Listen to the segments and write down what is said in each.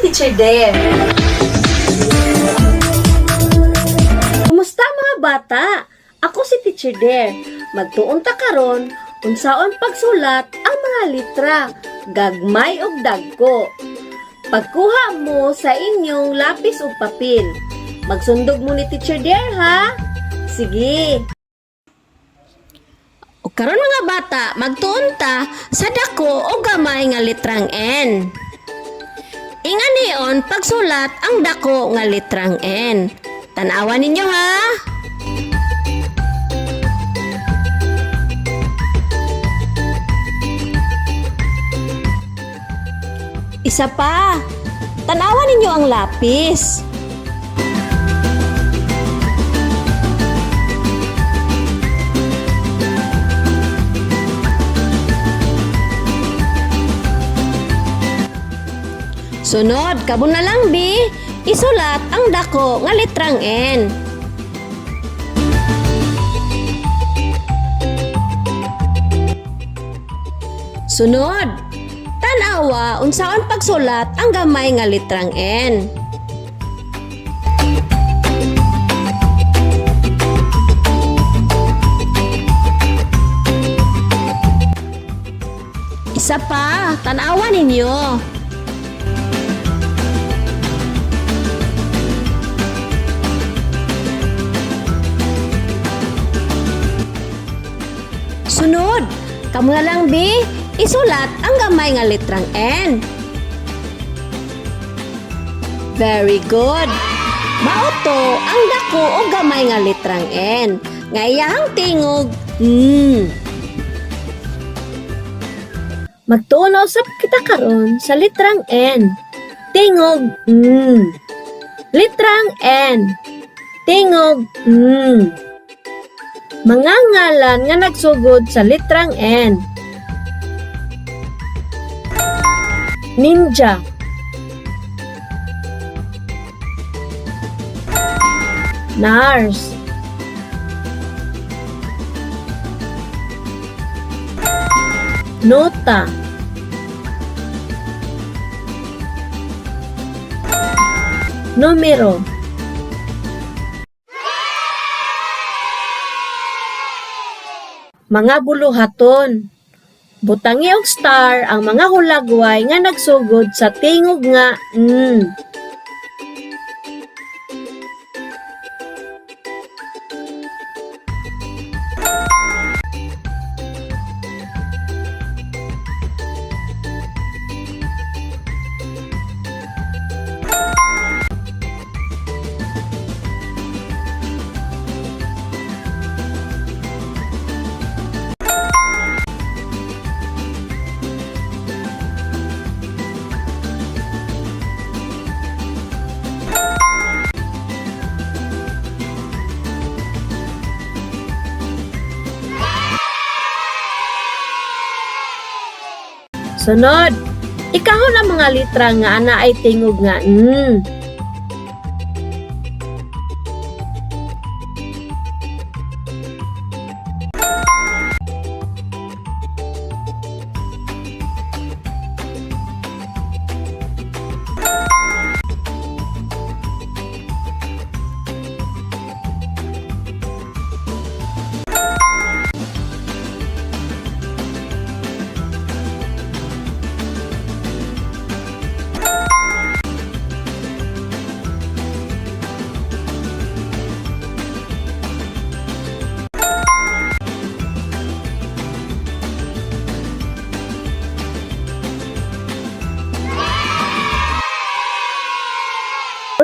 Teacher Dare. Kumusta, mga bata? Ako si Teacher Dare. Magtuon ta karon unsaon pagsulat ang mga litra, gagmay ug dagko. Pagkuha mo sa inyong lapis ug papel. Magsundog mo ni Teacher Dare, ha? Sige. O karon, mga bata, magtuon ta sa dako o gamay nga litrang N. Inganion pagsulat ang dako nga litrang N. Tanawa ninyo, ha. Isa pa. Tanawa ninyo ang lapis. Sunod, kamo na lang bi, isulat ang dako nga litrang N. Sunod, tanawa unsaon pagsulat ang gamay nga litrang N. Isa pa, tanawa ninyo. Sunod, kamo na lang bi, isulat ang gamay nga litrang N. Very good. Mao to ang dako o gamay nga litrang N. Nga iyahang tingog, N. Magtuon usab kita karon sa litrang N. Tingog N. Litrang N. Tingog N. Mga ngalan nga nagsugod sa litrang N. Ninja. Nurse. Nota. Numero. Mga buluhaton. Butangi og star ang mga hulagway nga nagsugod sa tingog nga N. Sunod, ikahon ang mga litra nga anaay tingog nga N.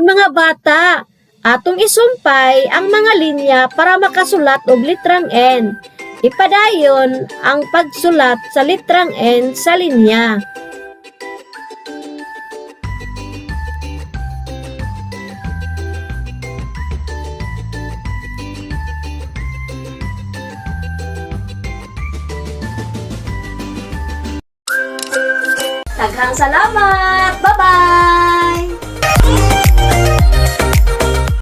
Mga bata, atong isumpay ang mga linya para makasulat og litrang N. Ipadayon ang pagsulat sa litrang N sa linya. Daghang salamat! Bye-bye!